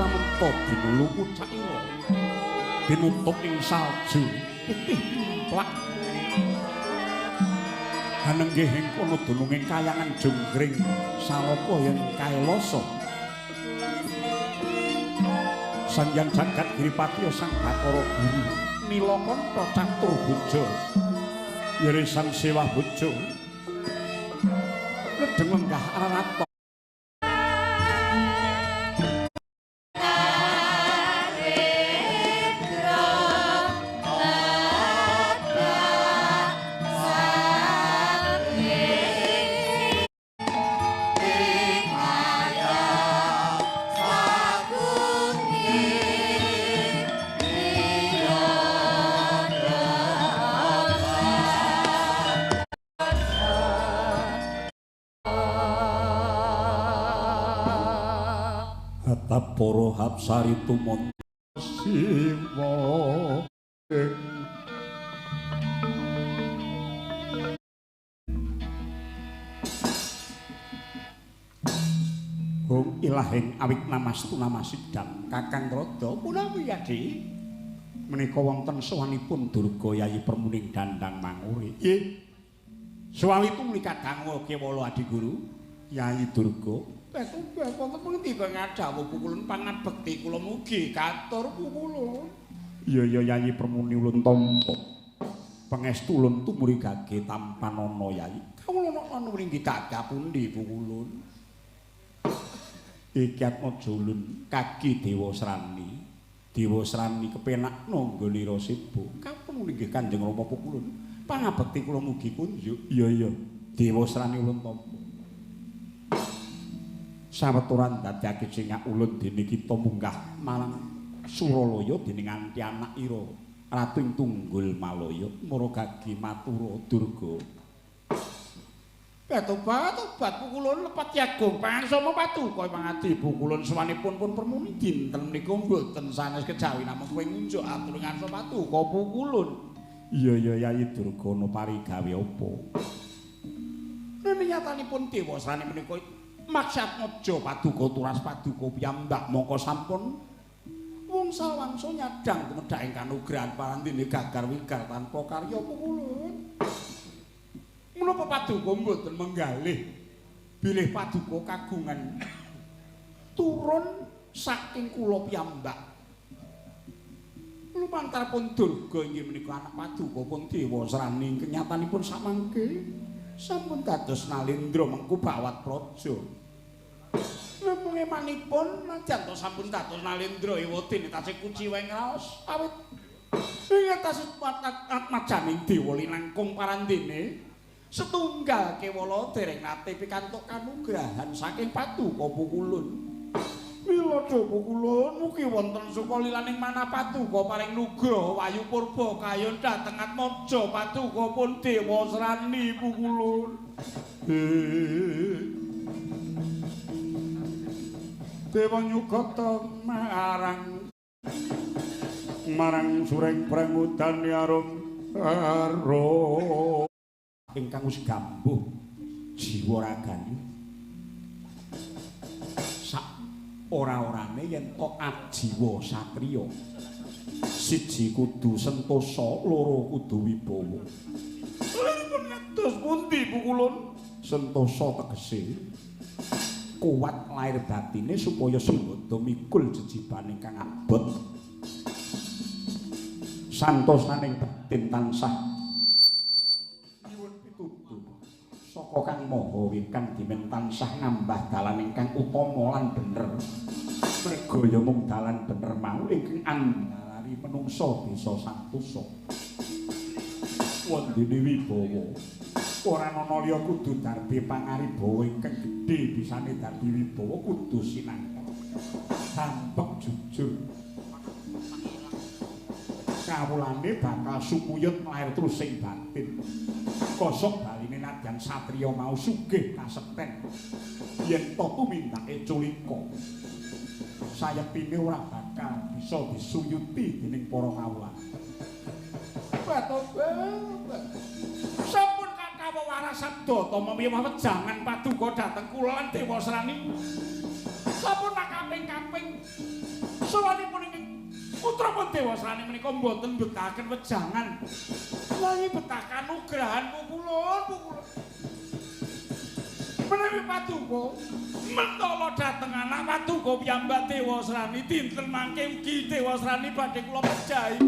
Lamenta dinulu pucakira dinutup ing salju putih mplak. Hanenggih ing kono dununging kayangan jonggring salaka yen kailasa. Sanjang jagat Giripatya Sang Bathara Guru Nilakanta catur boja Yere sang sewah bojo ledeng lenggah ararata. Para hapsari tumon siwa ing hung ilahing awik namastu namasidam Kakang Rada punawi Adi menika wonten sowanipun Durga Yayi Permuning Dandang Manguri. Nggih. Suwali tumuli kadangu kewala Adi Guru Yayi Durga. Petubah wonten pundi kok ngadhawuh pukulun pangabekti kula mugi katur pukulun. Iya iya Yayi Permuni ulun tampa. Pangestu ulun tumuri gage tampanana Yayi. Kawula nana mriki gagah pundi pukulun. Iki atmaja ulun kaki Dewa Srani. Dewa Srani kepenakna nggone Rasiba. Kapun nggih Kanjeng Rama pukulun. Pangabekti kula mugi kunjuk. Iya iya Dewa Srani ulun tampa. Saweturan dadake cingak ulun dene kita munggah marang Suralaya dening nganti anak ira Ratu ing Tunggul Malaya Maragagi Matura Durga. Batobat pukulun lepat yagung pangaksama paduka pangadi pukulun sowanipun pun Permuni dinten menika mboten sanes kejawi namung kowe ngunjuk atur ngarsa paduka pukulun. Iya iya Yayi Durga ana parigawe apa? Nene nyatanipun Dewa Srani menika maksat maja paduka turas paduka piyambak mongko sampun wangsa wangsa nyadang tumedhak ing kanugrahan parandene gagar wigar tanpa karya pukulun. Menapa paduka mboten menggalih bilih paduka kagungan turun saking kula piyambak. Lumantar pun Durga inggih menika anak paduka pun Dewa Srani kenyatanipun samangke sampun dados Nalendra mengku bawat praja. Namung emanipun najan to sampun dados Nalendra ewadene tasih kuciwa ing raos awit ing atas atmajaning dewa linangkung parandene setunggal kewala dereng nate pikantuk kanugrahan saking paduka pukulun. Mila pukulun mugi wonten sukalilaning manah paduka paring nugraha wayu purba kayon dhateng atmaja paduka pun Dewa Srani pukulun. Dewa nyukata marang marang sureng prangudan arum aro ingkang wis gambuh jiwa ragane ora-orane yen to ajiwa satriya siji kudu sentosa loro kudu wibawa. Lha kados pundi pukulun? Sentosa tegese kuat lahir batine supaya sembada mikul jejibane kang abot. Santosaning batin tansah nyuwun pituduh saka Kang Maha Wekang dimen tansah nambah dalan ingkang utama lan bener. Merga ya mung dalan bener mau ingkang andalari menungsa bisa santosa. Wondene wibawa. Ora ana liya kudu darbi pangaribawa ingkang gedhe bisane darbi wibawa kudu sinangka. Sampek jujur. Kawulane bakal sukuyut lair terus sing batin. Kosok baline nadyan satriya mau sugih kasekten. Yen to tumindake culika. Sayepine ora bakal bisa disuyuti dening para kawula. Sampun kakawah warasabda tama miwah wejangan paduka dhateng kula lan Dewa Srani. Sampun kaping-kaping Dewasrani menika mboten betahaken wejangan. Nanging betah kanugrahan pukulun, pukulun. Menawi paduka mentala dhateng anak paduka piyambak Dewasrani dinten mangke ugi Dewasrani badhe kula pejahi.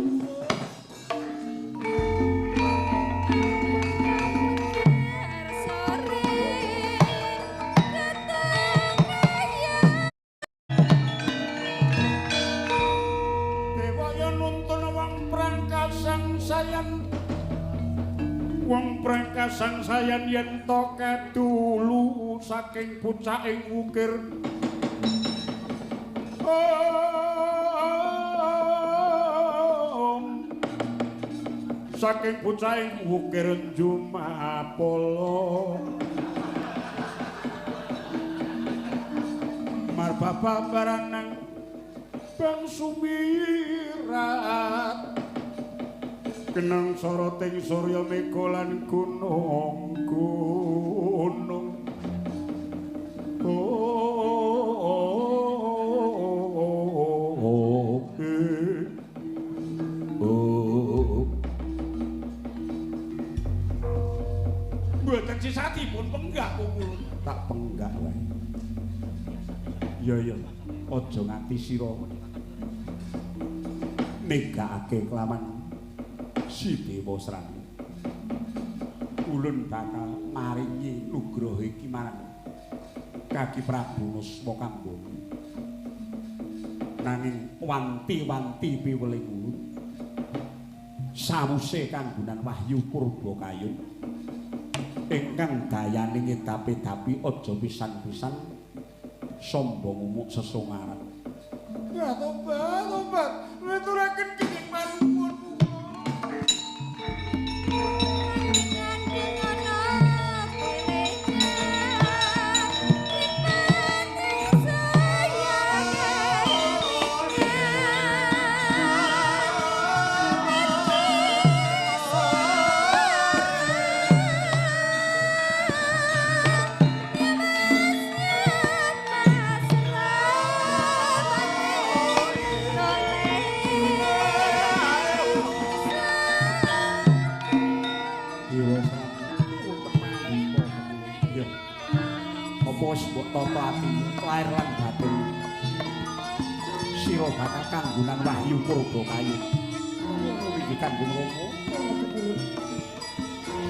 Wong prangkasangsayan yen to kedulu saking pucaking ukir. Om saking pucaking ukir Jumapala. Marbaba baranang bang sumirat. Kenang soroting surya mega lan gunung gunung. Oh. Mboten sisatipun penggak pukulun. Tak penggak wae. Iya iya, aja nganti sira negakake kelawan Si Dewasrani. Ulun bakal maringi nugraha iki marang Kaki Prabu Nuswa Kambana. Nanging wanti-wanti piweling ulun sawuse kanggonan wahyu purba kayun ingkang dayane ngedapi-dapi aja pisan-pisan sombong umuk sesongaran. Ya tobat, tobat, ngaturaken kenging panuwun. Tata atimu lair lan batin sira bakal kanggonan wahyu purba kayu. Ngono iki kanggo Rama.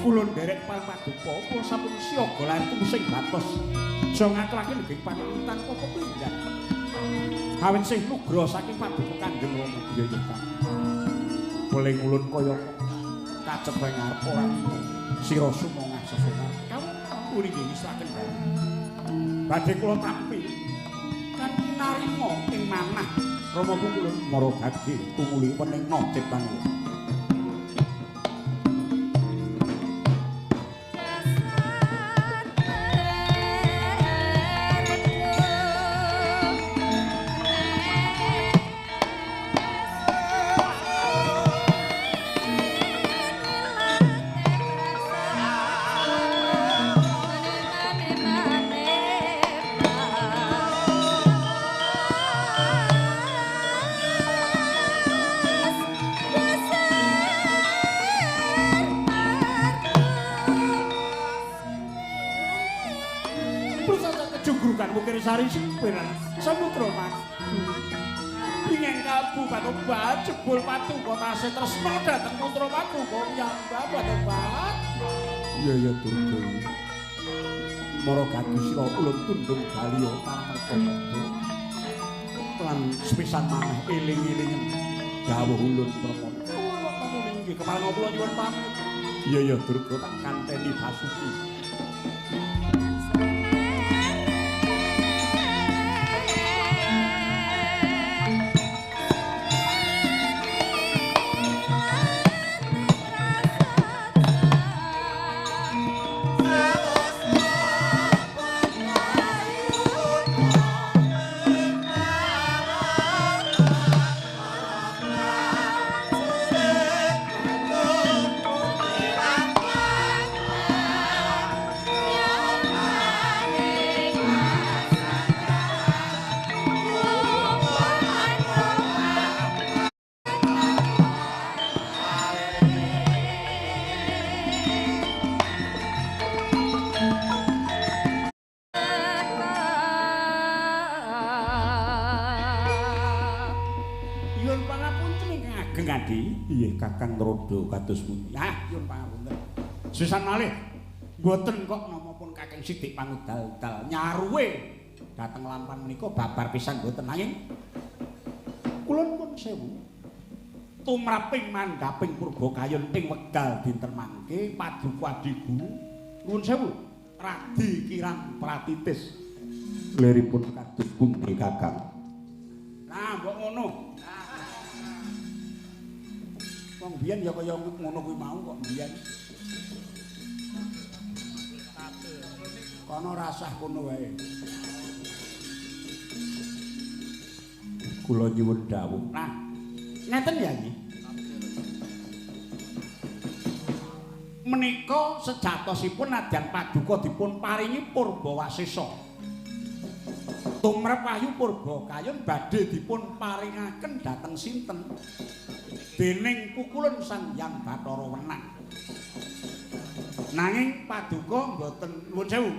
Kula nderek paduka kula sampun siaga lan tumsing batos. Aja ngaturake nggih panutan apa pindhan. Awit sing nugraha saking paduka Kanjeng Rama. Iya iya Kang. Weling ulun kaya kacepeng ngarep ora sira sumangah sesungguh. Kawula nggih ngislaken badhe kula tampi kanthi narima ing manah Rama pukulun mara gage tumuli weningna ciptan. Sari sempiran samudra madu pingeng kalbu patobat jebul patuko tasih tresna dhateng putra patuko piyambak patobat. Iya iya Durga mara gagi sira ulun tundung baliya tanpa lan sepisan maneh eling-elingen dawuh ulun premana. Kawula inggih kepareng kula nyuwun pamit. Iya iya Durga tak kanteni Basuki. Nyuwun pangapunten ingkang ageng Adi. Iya Kakang Rodo kados pundi? Ah, nyuwun pangapunten. Sisan malih mboten kok namapun Kakang Sidik pangudal-dal nyaruwe dhateng lampan menika babar pisan mboten nanging kula nuwun sewu. Tumraping mandhaping Purbakayun ing wekdal dinten mangke paduka Adi Guru nuwun sewu radi kirang pratitis liripun kados pundi Kakang? Nah, mbok ngono. Wong biyen ya kaya ngono kuwi mau kok biyen. Kono rasah kono wae. Kula nyuwun dawuh. Nah, ngeten ya iki. Menika sejatosipun nadyan paduka dipun paringi Purbawasesa. Tumrap wahyu Purbakayun badhe dipun paringaken dhateng sinten? Dening pukulun Sang Hyang Bathara Wenang. Nanging paduka mboten nuwun sewu.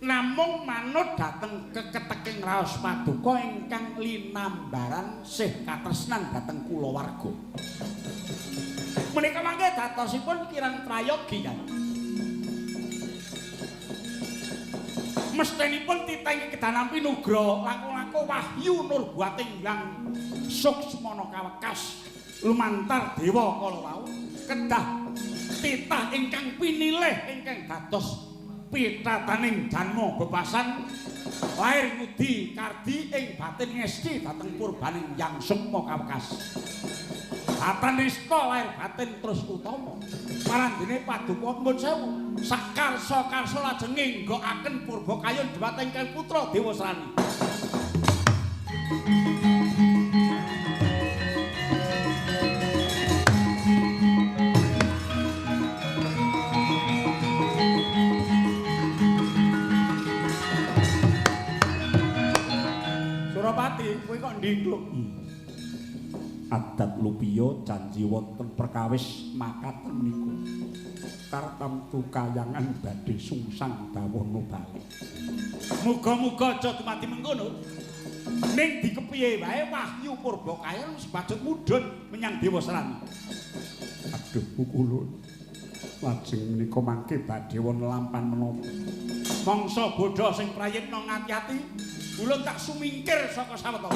Namung manut dhateng keketeking raos paduka ingkang linambaran sih katresnan dhateng kulawarga. Menika mangke datosipun kirang prayogi ya. Mestinipun titah kedah nampi nugra langkung-langkung wahyu nurbuating Hyang Suksmana kawekas lumantar dewa kala wau kedah titah ingkang pinilih ingkang dados pitataning janma bebasan lair ngudi kardi ing batin ngesti dhateng purbaning Hyang Sukma kawekas. Batanista lair batin terus utama parandene paduka nuwun sewu sakarsa-karsa lajeng ngenggokaken Purbakayun dhumateng ingkang putra Dewasrani. Surapati, kowe kok ndingkluk? Adat lupiya janji wonten perkawis makaten menika. Tartamtu kayangan badhe sungsang bawana bali. Muga-muga aja dumadi mengkono. Ning dikepiye wae wahyu Purbakayun sebacut mudhun menyang Dewasrani. Aduh pukulun. Lajeng menika mangke badhe wonten lampan menapa? Mangsa bodho sing prayitna ngati-ati, ulun tak sumingkir saka sawetara.